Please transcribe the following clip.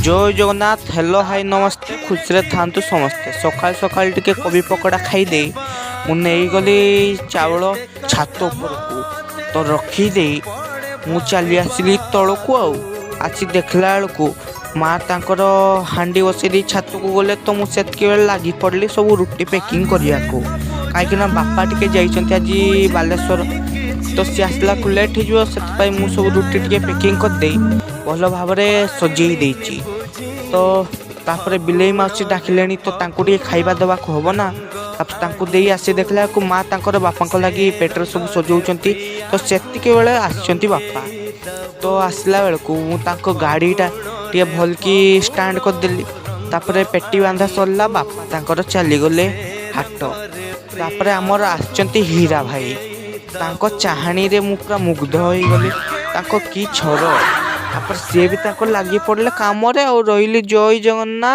ଜୟ Jagannath, hello, high, ନମସ୍ତେ। ଖୁସିରେ ଥାଆନ୍ତୁ ସମସ୍ତେ। ସକାଳୁ ସକାଳୁ ଟିକେ କୋବି ପକୋଡ଼ା ଖାଇଦେଇ ମୁଁ ନେଇଗଲି ଚାଉଳ ଛାତ ଉପରକୁ। ତ ରଖିଦେଇ ମୁଁ ଚାଲି ଆସିଲି ତଳକୁ। ଆଉ ଆସି ଦେଖିଲା ବେଳକୁ ମା ତାଙ୍କର ହାଣ୍ଡି ବସେଇ ଦେଇ ଛାତକୁ ଗଲେ। ତ ମୁଁ ସେତିକି ବେଳେ ଲାଗି ପଡ଼ିଲି ସବୁ ରୁଟି ପ୍ୟାକିଂ କରିବାକୁ, କାହିଁକିନା ବାପା ଟିକେ ଯାଇଛନ୍ତି ଆଜି ବାଲେଶ୍ୱର। ତ ସିଏ ଆସିଲାକୁ ଲେଟ୍ ହେଇଯିବ। ସେଥିପାଇଁ ମୁଁ ସବୁ ରୁଟି ଟିକେ ପ୍ୟାକିଂ କରିଦେଇ ଭଲ ଭାବରେ ସଜେଇ ଦେଇଛି। ତ ତାପରେ ବିଲେଇ ମାଉସୀ ଡାକିଲେଣି, ତ ତାଙ୍କୁ ଟିକେ ଖାଇବା ଦେବାକୁ ହବ ନା। ତାପରେ ତାଙ୍କୁ ଦେଇ ଆସି ଦେଖିଲା ବେଳକୁ ମା ତାଙ୍କର ବାପାଙ୍କ ଲାଗି ପେଟରେ ସବୁ ସଜଉଛନ୍ତି। ତ ସେତିକି ବେଳେ ଆସିଛନ୍ତି ବାପା। ତ ଆସିଲା ବେଳକୁ ମୁଁ ତାଙ୍କ ଗାଡ଼ିଟା ଟିକେ ଭଲକି ଷ୍ଟାଣ୍ଡ କରିଦେଲି। ତାପରେ ପେଟି ବାନ୍ଧା ସରିଲା, ବାପା ତାଙ୍କର ଚାଲିଗଲେ ହାଟ। ତାପରେ ଆମର ଆସିଛନ୍ତି ହୀରା ଭାଇ। ତାଙ୍କ ଚାହାଣୀରେ ମୁଁ ପୁରା ମୁଗ୍ଧ ହେଇଗଲି। ତାଙ୍କ କି ଛର! ତାପରେ ସିଏ ବି ତାଙ୍କ ଲାଗି ପଡ଼ିଲେ କାମରେ। ଆଉ ରହିଲି, ଜୟ ଜଗନ୍ନାଥ।